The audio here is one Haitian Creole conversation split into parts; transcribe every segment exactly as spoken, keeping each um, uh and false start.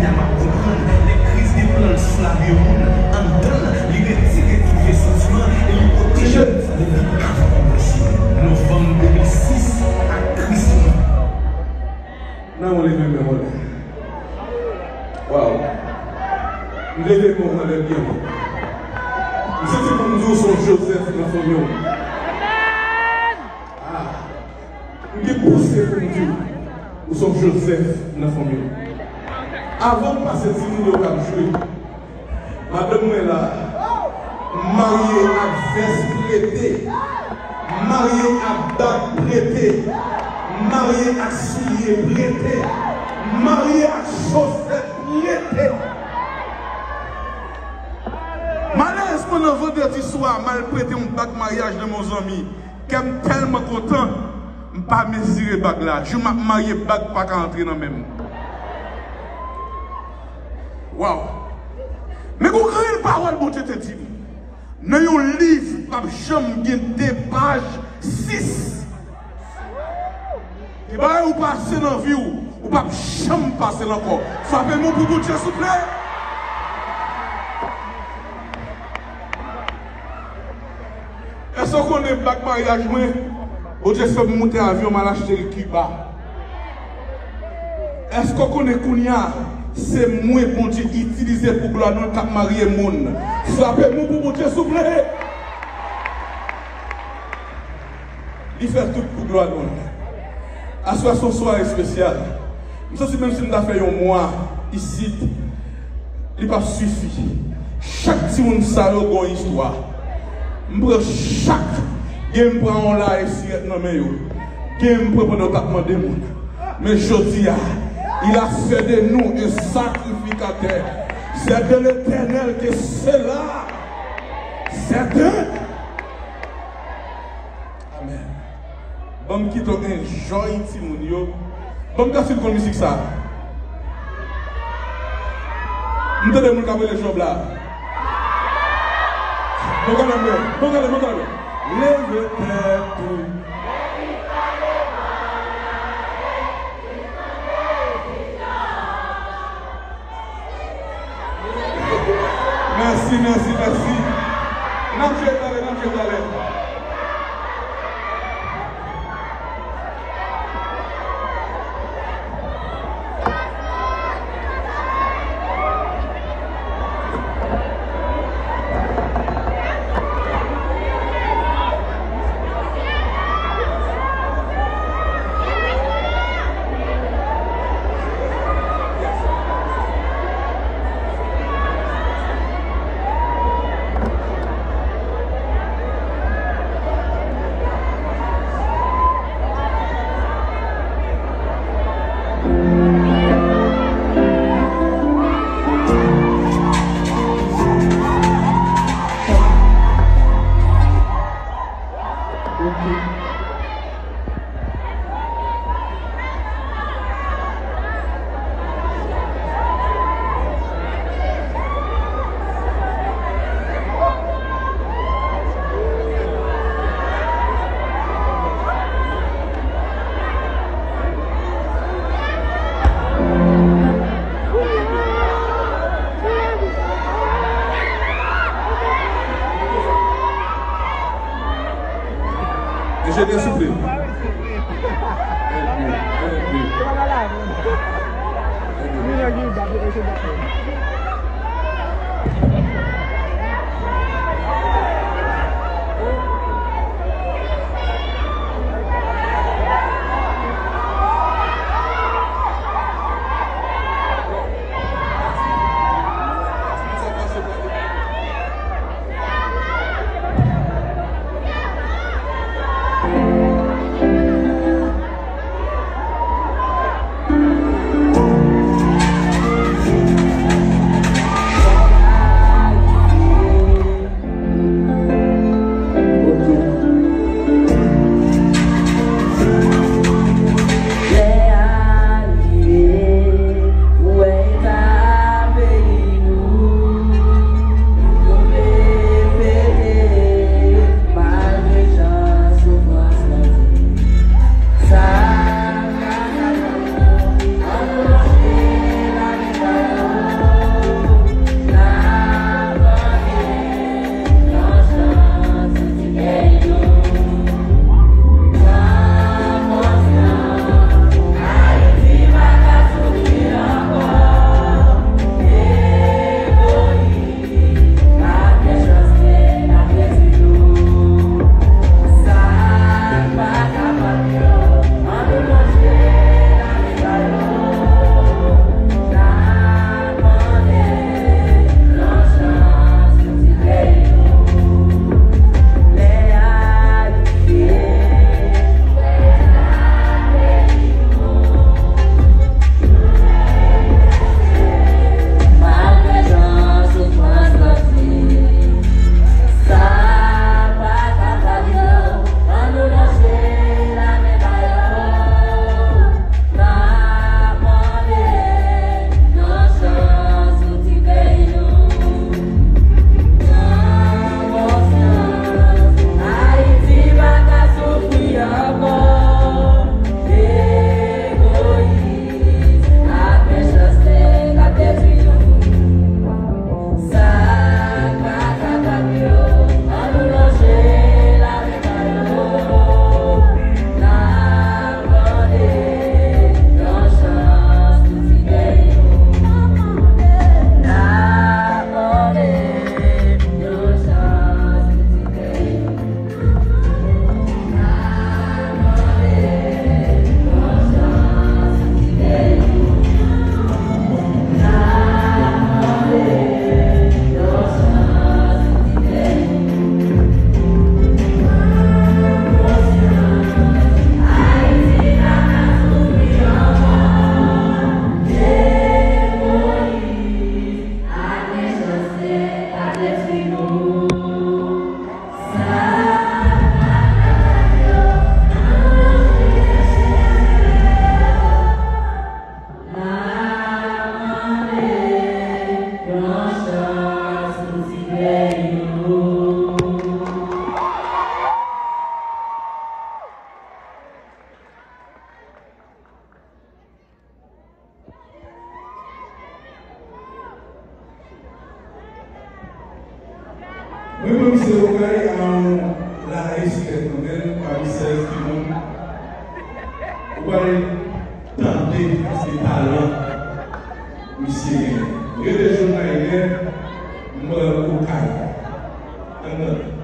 L ap konprann lè Kris gen plan l sou lavi yon moun, anndan l, li retire tout vye santiman e li pwoteje moun sa depi avan kòmansman. Novanm de mil sis, ak Kris mwen. Nan yon leve men w anlè. Waw. M leve men w anlè byen. M santi pou m di w se yon Jozèf nan fanmi w. Ah. M gen pouse pou m di w, ou se yon Jozèf nan fanmi w. Avan m pase timoun yo k ap jwe, madanm mwen la, m marye ak vès prete, m marye ak bag prete, m marye ak soulye prete, m marye ak chosèt prete. Malerezman, nan vandredi swa, m al prete yon bag maryaj nan men yon zanmi. Kè m tèlman kontan, m pa mezire bag la. Jou m ap marye, bag pa ka antre nan men m. Waw! Men gon grenn pawòl Bondye te di m. Nan yon liv, p ap janm gen de paj sis. Gen bagay ou pase nan vi w, ou p ap janm pase l ankò. Frape men w pou Bondye, souple. Èske w konnen bag maryaj mwen, Bondye fè m moute avyon, m al achte l Kiba? Èske w konnen kounye a, se mwen Bondye itilize pou glwa nou k ap marye moun? Frape men w pou Bondye, souple. Li fè tout pou glwa nou. Aswè se yon sware espesyal. M santi menm si m ta fè yon mwa isit, li p ap sifi. Chak timoun sa yo gen yon istwa. M pran chak, gen m pran yon laye sirèt nan men yo. Gen m pran pandan yo t ap mande moun. Men jodi a, il a fait de nous un sacrificateur. C'est de l'Éternel que cela s'éteint. Amèn. Ban m kite w enjoy timoun yo. Ban m gade si l konn mizik sa. M tande moun k ap rele Jòb la. Bon, gade mwen. Bon, gade, bon, gade. Leve tèt ou. Mèsi, mèsi, mèsi. N ap jwe talè, n ap jwe talè. Enjenyè, souple. Enjenyè, enjenyè. Mwen, mwen, misye Okay a yon larespè kanmenm pami sèz timoun. Ou pale tande, paske talan misye genyen. Rele Jonaï, mwen, Okay. Ann tande.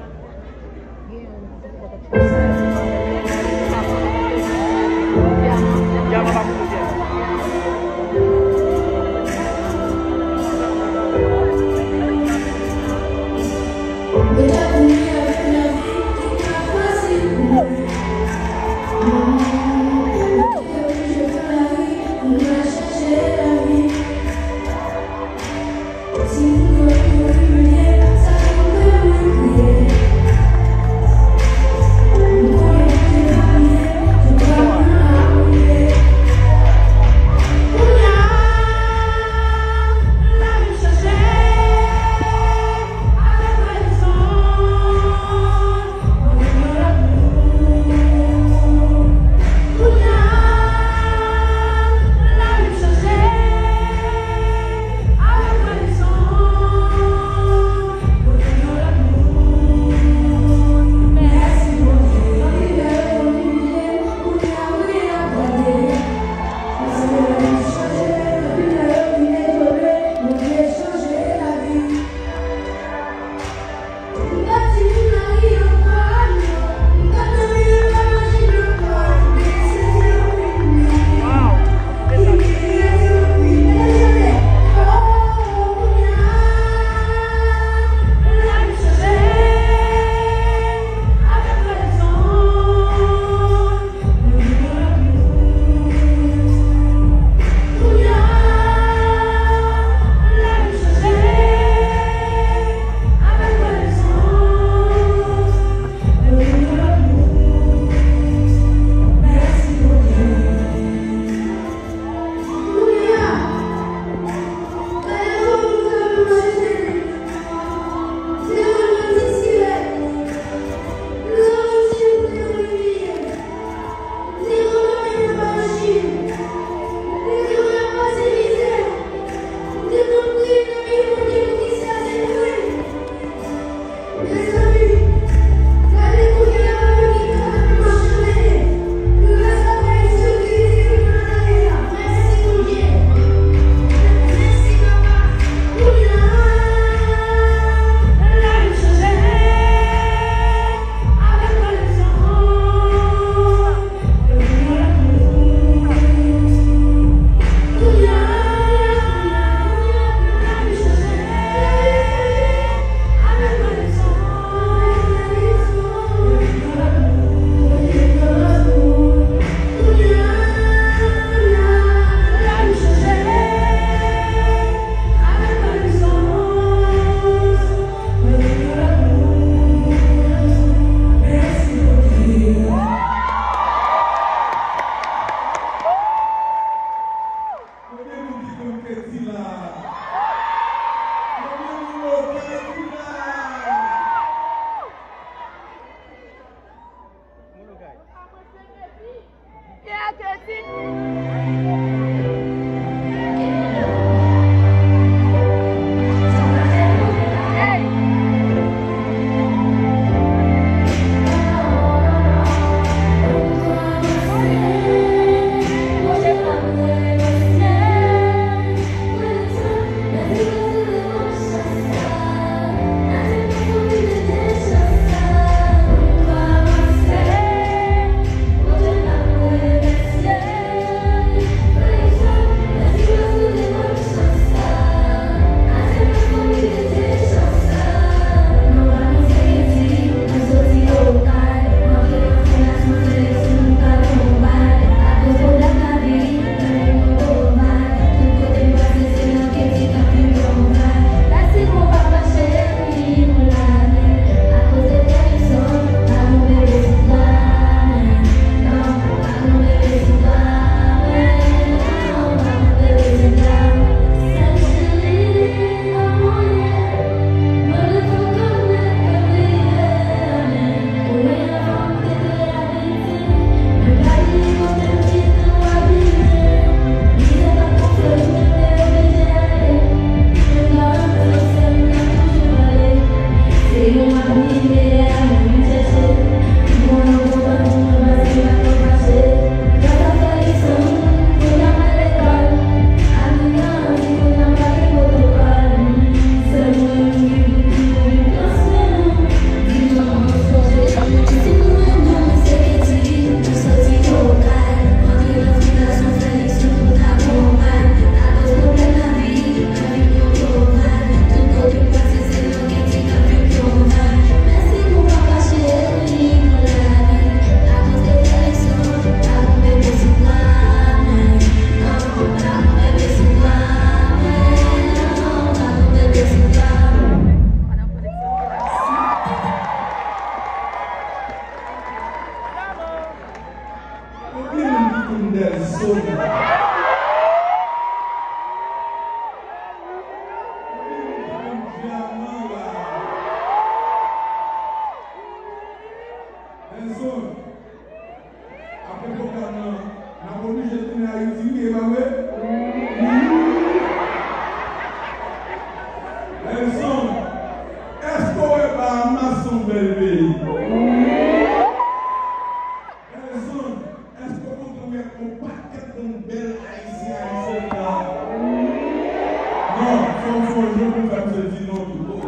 Fò w sonje pou fè m sezi non tou.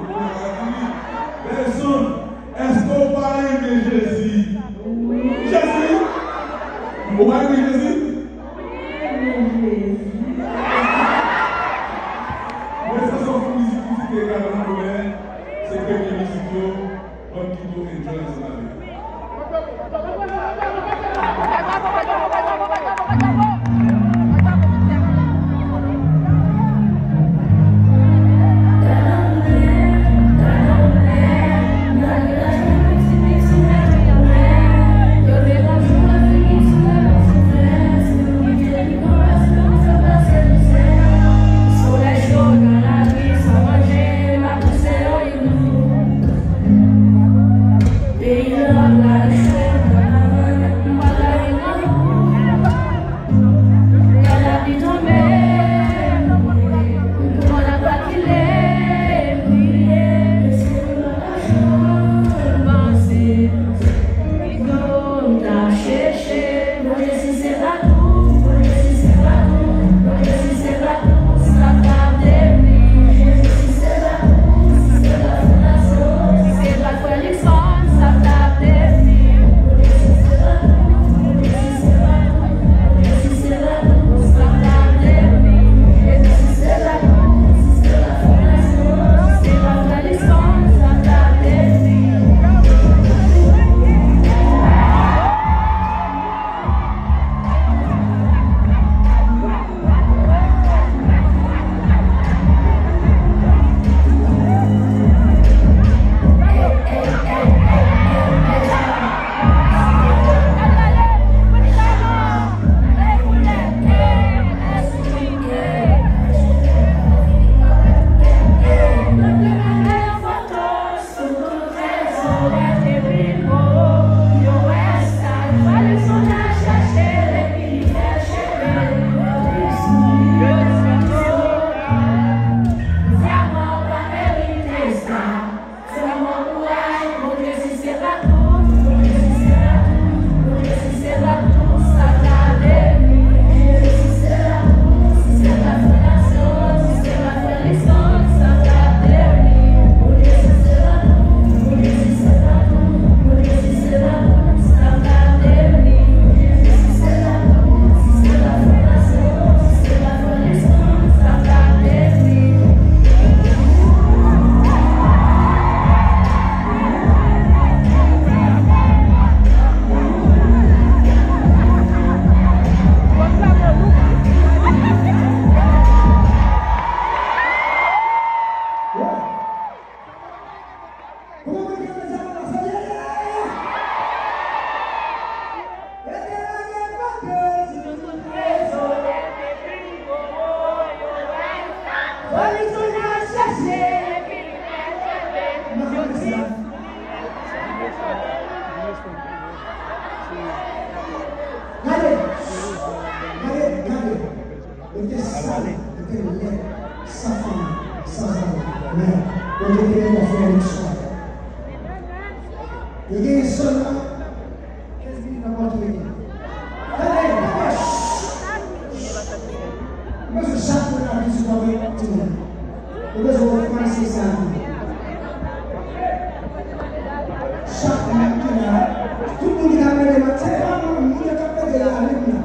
Pèsonn, èske w pa renmen Jezi? Jezi? Ou pa renmen Jezi? Mezanmi, se yon mizik ki site Gad Antoinette, se premye mizik yo, ban m kite w enjoy ansanm avè m. Gade, gade, gade. Yo te sal, yo te lèd, san fanmi, san zanmi. Men, Bondye te renmen frè Luckson. Yo genyen sèlman kenz minit ankò ki rete. Tande, tande, ch, ch. Mwen bezwen chak moun ap vin sipòte timoun. Mwen bezwen wè frè Luckson sa. Chak moun ki la, tout moun ki t ap mande mwen, se pa moun yo k ap mete lavi m nan.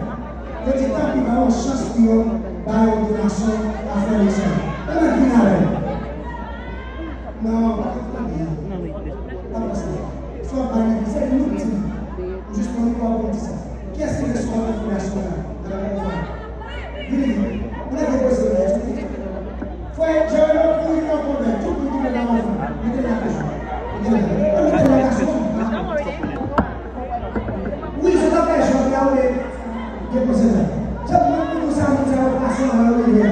Yo di, tanpri, ba yo yon chans pou yo ba yon donasyon a frè Luckson. Ann al vin avè m. Non, pa t ap tande. Pa t ap tande. Si w ap bay legliz, se nou ki di. Ou jis pran mikwo a pou w di sa. Kiyès ki te sou fondasyon la? Vini, vini. Ou leve pwese la, eksplike. Frè Jerome, pou li nan konvèk, tout moun ki vle nan konvèk, mete l la toujou. Mete l la. Mete l la, gason. Wi, se nan fè jòb la, ou le depoze la. Jòb mwen pou nou sa, moun sa yo pase anvan yo rive la.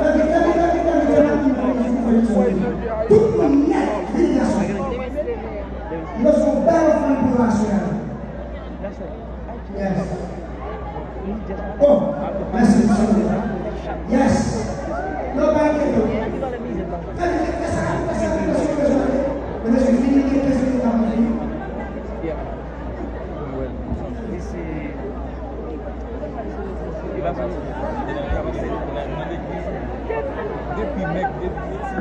Tande, tande, tande, tande, tande, tande, tande, tande. Tout moun nèt, vin gason. Nou bezwen yon bèl ofrann pou yo aswè a. Yes. Oh, mèsi, Seyè. Yes. Non, pa enkyete w. Fè, fè sa, fè sa, fè sa, fè sa, fè sa. Mwen, mwen fini, gen kenz minit avan fini. Li pa soti. Nèg de Ayiti.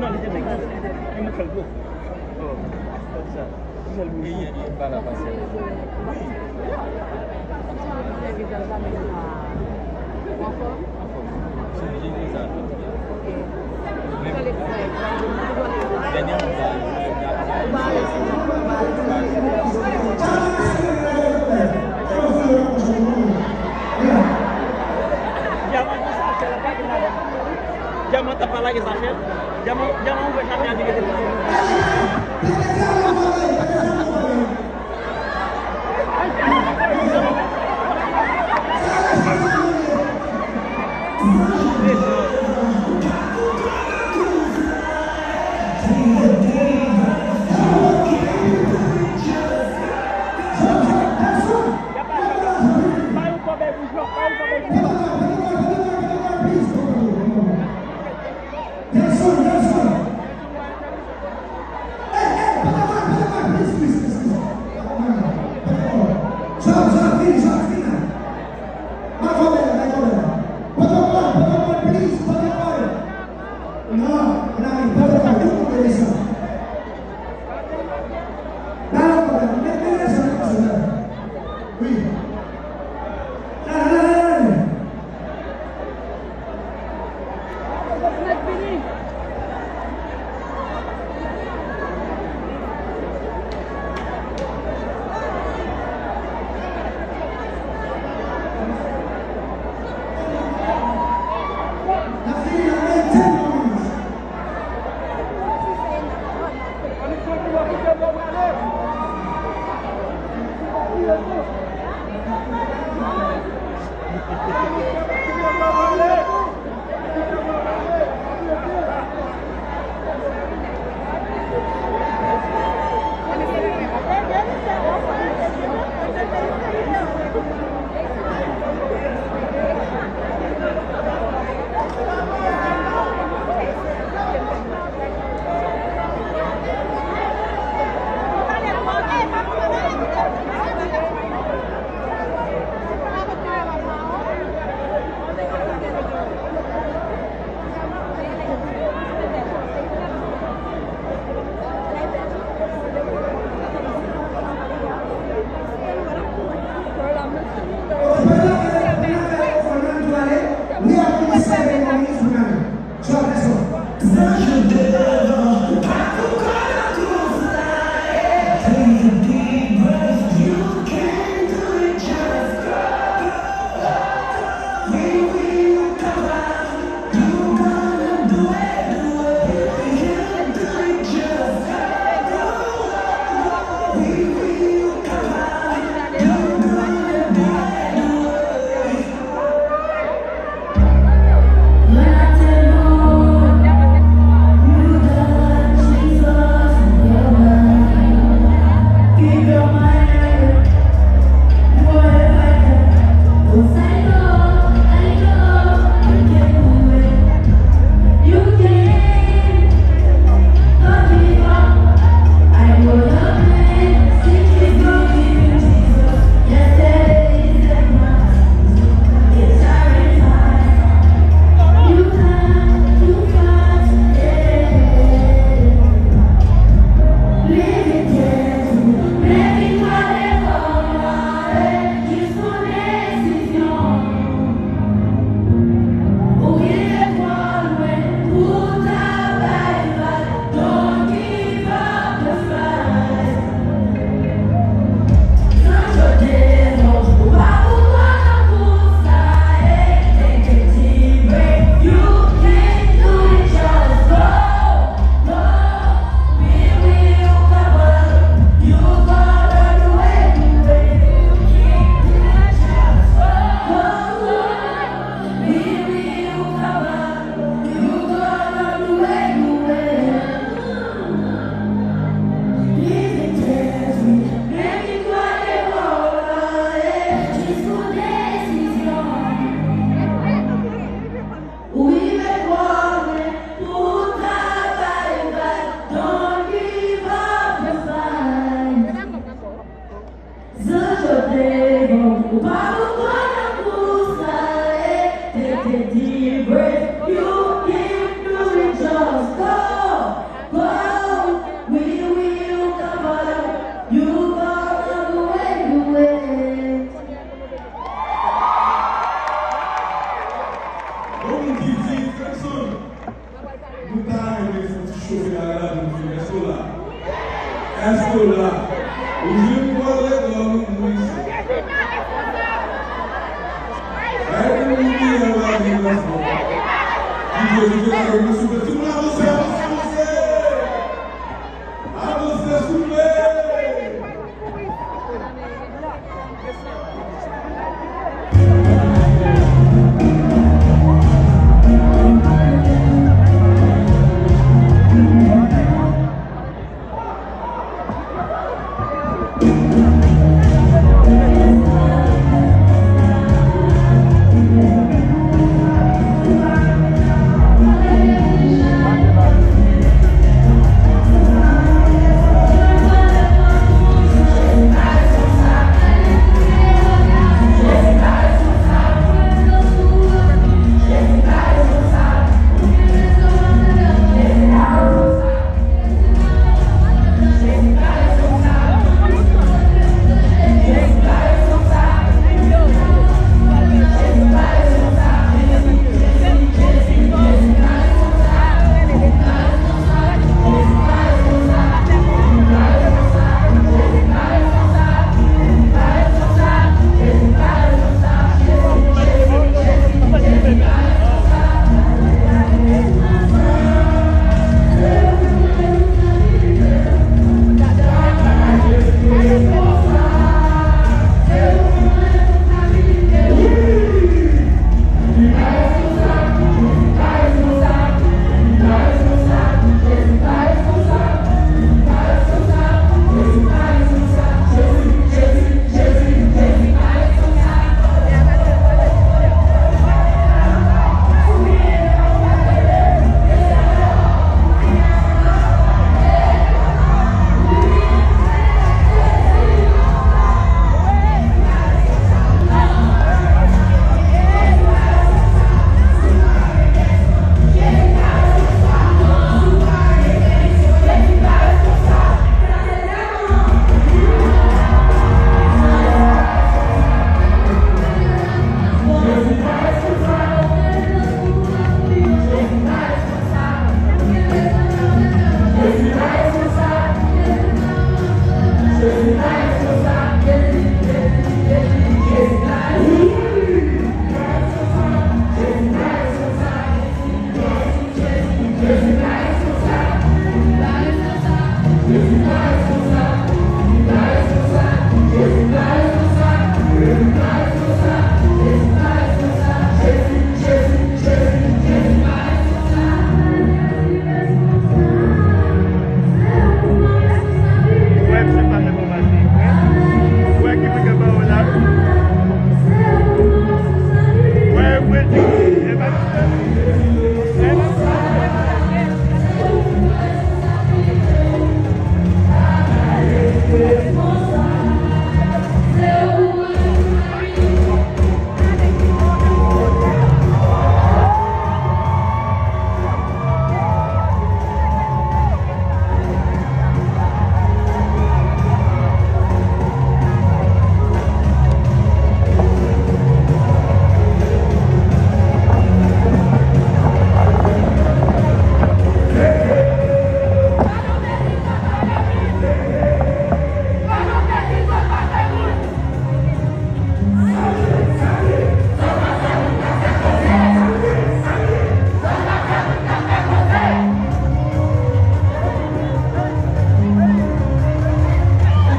Non, li te nèg. Li mouch fè l gwo. Oh, kòm sa. Li jèl bouji. E, e, e, pa la, pa sèl. Wi. Ou anfòm? Anfòm. Se jere sa. Ok. Dènye an, sa. Dyaman t ap pale ak Zachè. Dyaman, dyaman ouvè chache a, li rete. Nelson, Nelson. Hey, hey, pa ta pale, pa ta pale, please, please, please, please. Job, Job, vini, Job, vini la. Mwen kòmè la, mwen kòmè la. Protocol, protocol, please, protocol. Non, non, protocol, tout moun Nelson. Ba yo kòmè, men, men Nelson, men Nelson. Wi. La, la, la, la, la. Èske w la? Ou jwenn pwal legal ou moun isi. Ay, moun ki an la di plas non. DJ, DJ, gade moun souple. Tout moun avanse, avanse, avanse. Avanse, souple.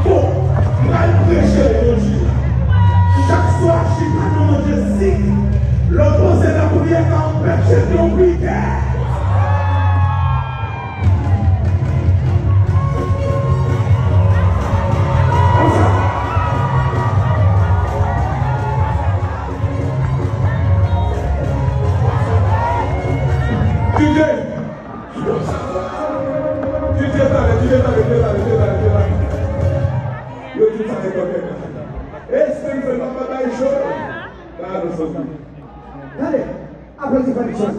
Bon, m pral preche levanjil la. Chak swa, chita nan Majestic. Lè w poze nan premye ka, w pèt jete yon pike. DJ, DJ, talè, DJ, talè, DJ, talè, DJ, talè. Yo di sa e kòkè. Ey, Spencer, pa, pa bay cho. Gade sa. Tande, aplodi Fredrickson.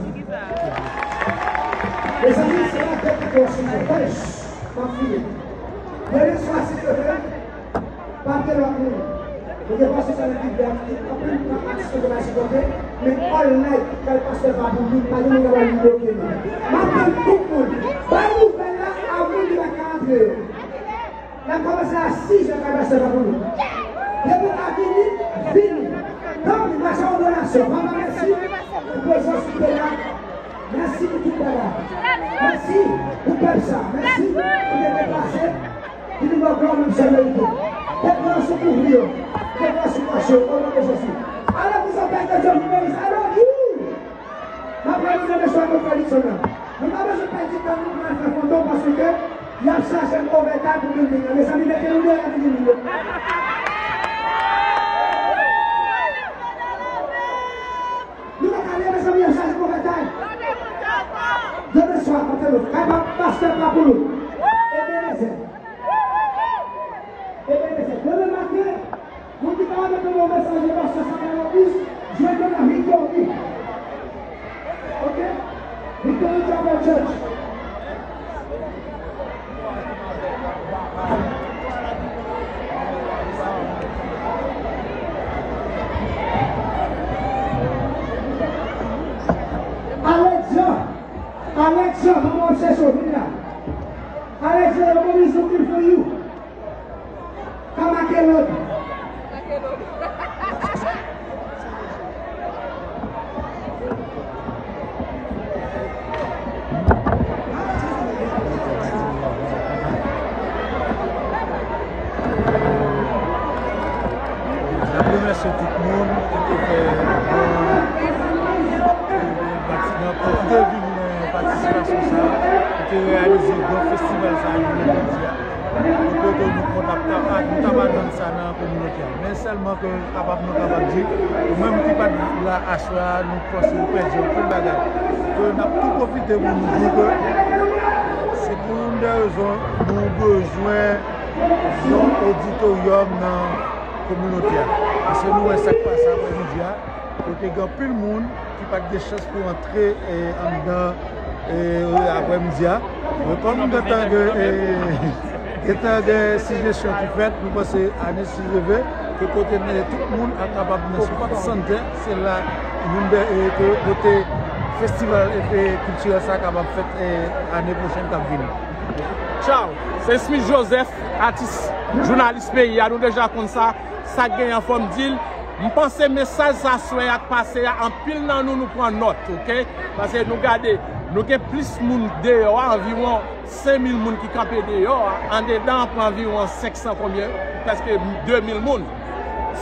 Mezanmi, se la tèt ki kòmanse. Tande, m ap fini. Demen swa, si Dye vle, pa gen lòt moun. Nou gen pastè Samuel Gilbert ak tout anpil atis nou te bay sipòte, men all night, kay pastè pa pou nou, pa gen moun k ap al bloke nou. M ap tann tout moun. Bay nouvèl la a moun ki pa ka antre yo. N ap kòmanse a sizè kay pastè Papoulou. Depi w ka vini, vini. Tanpri, mache an donasyon. Papa, mèsi pou prezans ou te la. Mèsi pou tout bagay. Mèsi pou pèp sa. Mèsi pou te deplase. Ki nou ba glwa menm sa merite. Ke glwa sou kouvri yo. Ke glwa sou kache yo. O non de Jezi. Alò, nou sot pèdi tan, nou meri. Alò, you! M ap pale de mesye a kontradiksyon nan. Nou pa bezwen pèdi tan nou pou n al fè foto paske y ap chache n overtime pou building nan. Mezanmi, mete nou deyò nan building yo. Nou pa ka ale, mezanmi, y ap chache n overtime. Demen swa, kote nou? Kay pa pastè Papoulou. Ebenezer. Ebenezer. Demen maten, moun ki ta renmen tande yon mesaj de pastè Samuel Auguste, jwenn mwen nan Victory. Ok? Victory Chapel Church. Alex Jean. Alex Jean, manman w chèche w, vin la. Alex Jean, your mom is looking for you. Kamakelod. N ap remèsye tout moun ki te fè bon, nan pwofite vini nan patisipasyon sa a, pou te reyalize gran festival sa a jounen jodi a. Pou kote nou konn ap ta-, nou t ap atann sa nan kominote a. Men sèlman ke kapab, nou kapab di, ou menm ki pa t la aswè a, nou panse nou pèdi anpil bagay. Ke n ap tou pwofite pou nou di ke se pou youn de rezon nou bezwen yon oditoryòm nan kominote a. Paske nou wè sa k pase aprèmidi a, kote gen anpil moun ki pa t gen chans pou antre, eh, anndan, eh, aprèmidi a. Men kòm gentan gen, eh, gentan gen sijesyon ki fèt, nou panse ane si Dieu veut, ke kote n, tout moun a kapab nan Sport Center, se la youn de, eh, ke kote festival, eh, kiltirèl sa a kapab fèt, eh, ane pwochèn k ap vini. Tchaw, se Smith Joseph, atis, jounalis peyi a, nou deja konn sa, sa k genyen fò m di l. M panse mesaj sa swè a k pase a, anpil nan nou, nou pran nòt, oke? Paske nou gade, nou gen plis moun deyò a, anviwon senk mil moun ki kanpe deyò a, andedan an pran anviwon senk san konbyen, prèske de mil moun.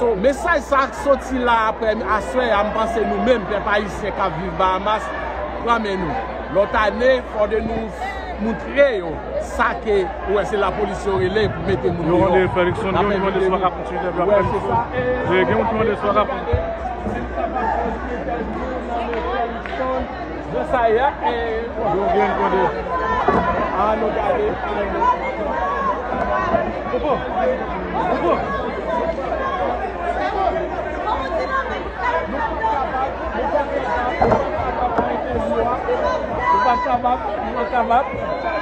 So, mesaj sa k soti la aprè, aswè a, m panse nou menm, pèp ayisyen k ap viv Bahamas, pran men nou. Lòt ane, fò de nou moutre yo sa ke, ou wè, se lapolis yo rele pou mete moun deyò. Yo rele Felixson, gen moun ki mande si w pa ka pran entèvyou ak Felixson. Gen moun ki mande si w pa ka pran. Jan sa ye a, e, yo gen kote. A, nou gade. Popo. Popo. Nou pa kapab, nou pa kapab, nou pa kapab.